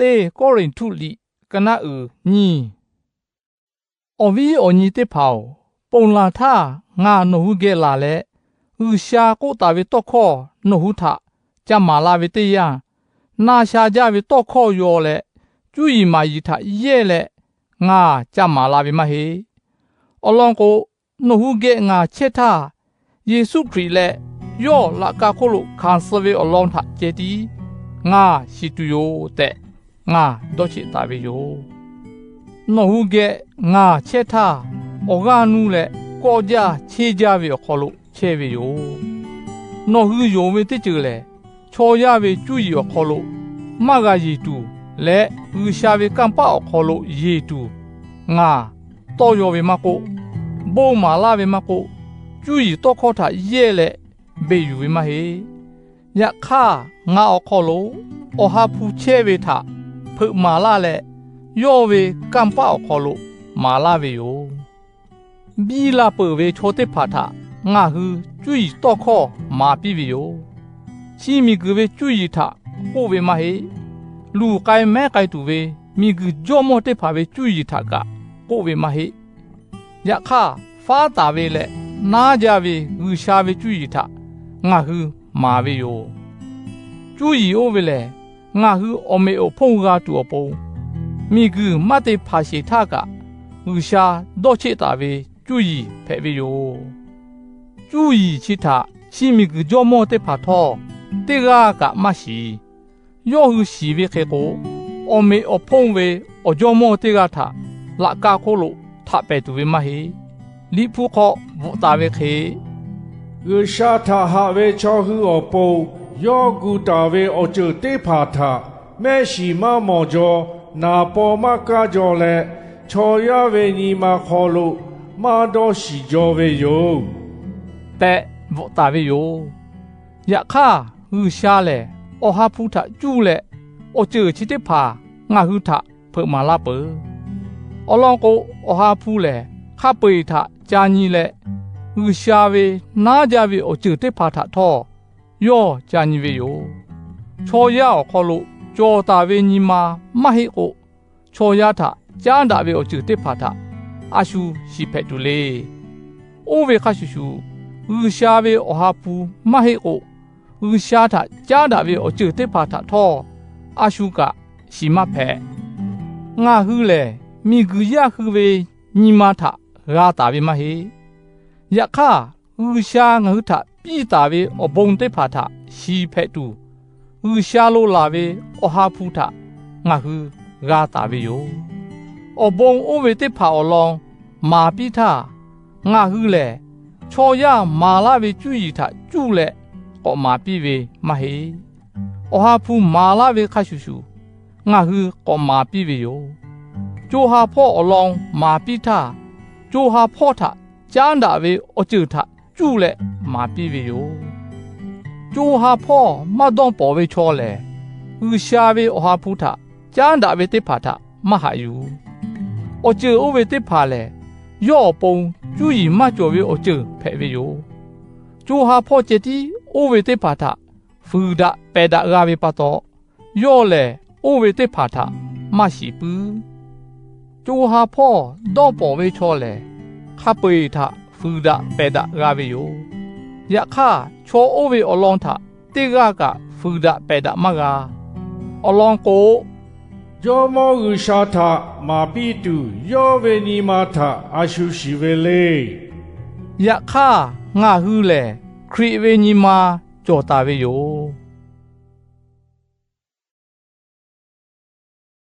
Teˇ Kawˇrenˍhtuˆ liꞈ, ka naˆ uiˍ nyiˇ. Awˬ viˉ awˬ nyi teˇ hpaˍ-oˬ, ponˬ laˬ htaˇ ngaˬ nawˬ hui geh laˬ leh, G'uiˬsha k'oˆ taˍ ve tawˇ hkawˇ nawˬ hui htaꞈ ca maˍ la ve teˇ yanˇ, na sha jaˇ ve tawˇ hkawˇ yaw leh, cuˇ yiˍ maˍ yiˍ htaꞈ yehˇ leh ngaˬ ca maˍ la ve maˇ heˆ. Awˬ lawn k'o, nawˬ hui geh ngaˬ chehˇ htaˇ, Yeˍsuˆ Hkriꞈ leh yawˇ laꞈ ka hk'oˆ lo hkanˍ suh ve awˬ lawn htaꞈ ceh tiˉ ngaˬ shiˍ tuˬ yoˬ tehꞈ ngaˬ dawˇ cheˆ taˍ ve yoˬ. Nawˬ hui geh ngaˬ chehˇ htaˇ, awˬ g'aˇ nuˇ leh kawˆ jaˇ cheˇ jaˇ ve awˬ hk'aw lo chehˇ ve yoˬ. Nawˬ hui yonˍ ve teˇ ceuˬ lehˬ, chaw yaˇ ve cuˇ yiˍ awˬ hk'aw lo maˇ g'a yeˬ tuˬ leh, G'uiˬsha ve kanˇ paˆ awˬ hk'aw lo yeˬ tuˬ ngaˬ tawˇ yaw ve maˇ k'oˆ, bon maˍ laˇ ve maˇ k'oˆ, cuˇ yiˍ tawˇ hkawˇ htaꞈ yehˇ leh beˬ yuˬ ve maˇ heˆ. Yaꞈ hk'aˇ, ngaˬ awˬ hk'aw lo Awˬ ha hpu chehˇ ve htaꞈ hpeuꞈ maˍ laˇ leh, yawˇ ve kanˇ paˆ awˬ hk'aw lo maˍ laˇ ve yoˬ. Biˇ la peuˬ ve chaw teˇ hpaˍ htaꞈ ngaˬ hui cuˇ yiˍ tawˇ hkawˇ maˍ piˇ ve yoˬ. Chi miˬguiˬ ve cuˇ yiˍ htaꞈ k'oˆ ve maˇ heˆ. Luˬ k'ai mehˉ k'ai tuˬ ve miˬguiˬ jawˇmawˇ teˇ hpaˍ ve cuˇ yiˍ htaꞈ kaꞈ k'oˆ ve maˇ heˆ. Yaꞈ hk'aˇ, faˉ taˍ ve leh naˉ jaˇ ve G'uiˬsha ve cuˇ yiˍ htaꞈ ngaˬ hui maˍ ve yoˬ. Cuˇ yiˍ oˇ ve lehˬ, ngaˬ hui awˬ meꞈ awˬ hponˇ g'a tuˬ awˬ pon, miˬguiˬ maˇ te hpanˍ sheˍ htaˇ kaꞈ G'uiˬsha dawˇ cheˆ taˍ ve cuˇ yiˍ hpehꞈ ve yoˬ. Cuˇ yiˍ chi htaꞈ chi miˬguiˬ jawˇmawˇ teˇ hpaˍ htawˇ teˇ g'aˇ kaꞈ maˇ shiˍ. Yawˇ hui shiˍ ve hk'e k'o, awˬ meꞈ awˬ hponˇ ve awˬ jawˇmawˇ teˇ g'aˇ htaꞈ laꞈ ka hk'oˆ lo htaꞈ pehˍ tuˬ ve maˇ heˆ. Liꞈ hpu hk'aw bvuhꞈ taˍ ve hk'e, G'uiˬsha htaꞈ haꞈ ve chaw hui awˬ pon yawˇ gu taˍ ve awˬ ceuˬ teˇ hpaˍ htaꞈ mehˆ shiˍ maˇ mawˬ jaw, naˍ paw maˇ kaˇ jaw leh, chaw yaˇ ve nyi ma hk'aw lo maˇ dawˇ shiˍ jaw ve yoˬ tehꞈ bvuhꞈ taˍ ve yoˬ. Yaꞈ hk'aˇ, G'uiˬsha lehˬ Awˬ ha hpu htaꞈ cuˇ leh, awˬ ceuˬ chi teˇ hpaˍ ngaˬ hui htaꞈ hpeuꞈ maˍ laˇ peuˬ. Awˬ lawn k'o, Awˬ ha hpu lehˬ hk'a peu-eˬ htaꞈ ca nyi leh, G'uiˬsha ve naˉ jaˇ ve awˬ ceuˬ teˇ hpaˍ htaꞈ htawˇ yawˇ ca nyi ve yoˬ. Chaw yaˇ awˬ hk'aw lo cawˬ taˍ ve nyi ma maˇ heˆ k'o, chaw yaˇ htaꞈ caˉ daꞈ ve awˬ ceuˬ teˇ hpaˍ htaꞈ a shu shiˍ hpehꞈ tuˬ le. Oˇ ve hk'a shuˍ shuˍ, G'uiˬsha ve Awˬ ha hpu maˇ heˆ k'o, G'uiˬsha htaꞈ caˉ daꞈ ve awˬ ceuˬ teˇ hpaˍ htaꞈ htawˇ a shu kaꞈ shiˍ maˇ hpehꞈ. Ngaˬ hui lehˬ, miˬguiˬ yaˇ hui ve nyi ma htaꞈ g'a taˍ ve maˇ heˆ. Yaꞈ hk'aˇ, G'uiˬsha ngaˬ hui htaꞈ piˇ taˍ ve awˬ bon teˇ hpaˍ htaꞈ shiˍ hpehꞈ tuˬ, G'uiˬsha lo laˬ ve Awˬ ha hpu htaꞈ ngaˬ hui g'a taˍ ve yoˬ. Awˬ bon oˇ ve teˇ hpaˍ awˬ lawn maˍ piˇ htaˇ, ngaˬ hui lehˬ chaw yaˇ maˍ laˇ ve cuˇ yiˍ htaꞈ cuˇ leh k'awꞈ maˍ piˇ ve maˇ heˆ. Awˬ ha hpu maˍ laˇ ve hk'a shuˍ shuˍ, ngaˬ hui k'awꞈ maˍ piˇ ve yoˬ. Co ha hpawˇ awˬ lawn maˍ piˇ htaˇ, co ha hpawˇ htaꞈ caˉ daꞈ ve awˬ ceuˬ htaꞈ cuˇ leh maˍ piˇ ve yoˬ. Co ha hpawˇ maˇ dawˇ pawnˍ ve chaw lehˬ, G'uiˬsha ve Awˬ ha hpu htaꞈ caˉ daꞈ ve teˇ hpaˍ htaꞈ maˇ haꞈ yuˬ. Awˬ ceuˬ oˇ ve teˇ hpaˍ lehˬ, yawˇ awˬ pon cuˇ yiˍ maˇ cawˬ ve awˬ ceuˬ hpehꞈ ve yoˬ. Co ha hpawˇ ceh tiˉ oˇ ve teˇ hpaˍ htaꞈ fuiˍ daꞈ pehˬ daꞈ g'a ve pa taw, yawˇ lehˬ oˇ ve teˇ hpaˍ htaꞈ maˇ shiˍ puiˉ. Co ha hpawˇ dawˇ pawnˍ ve chaw lehˬ, hk'a peu-eˬ htaꞈ fuiˍ daꞈ pehˬ daꞈ g'a ve yoˬ. Yaꞈ hk'aˇ, chaw oˇ ve awˬ lawn htaꞈ teˇ g'aˇ kaꞈ fuiˍ daꞈ pehˬ daꞈ maˇ g'a. Awˬ lawn k'o, Jawˇmawˇ G'uiˬsha htaꞈ maˍ piˇ tuˬ yawˇ ve nyi ma htaꞈ a shu shiˍ ve le. Yaꞈ hk'aˇ, ngaˬ hui lehˬ Hkriꞈ ve nyi ma cawˬ taˍ ve yoˬ.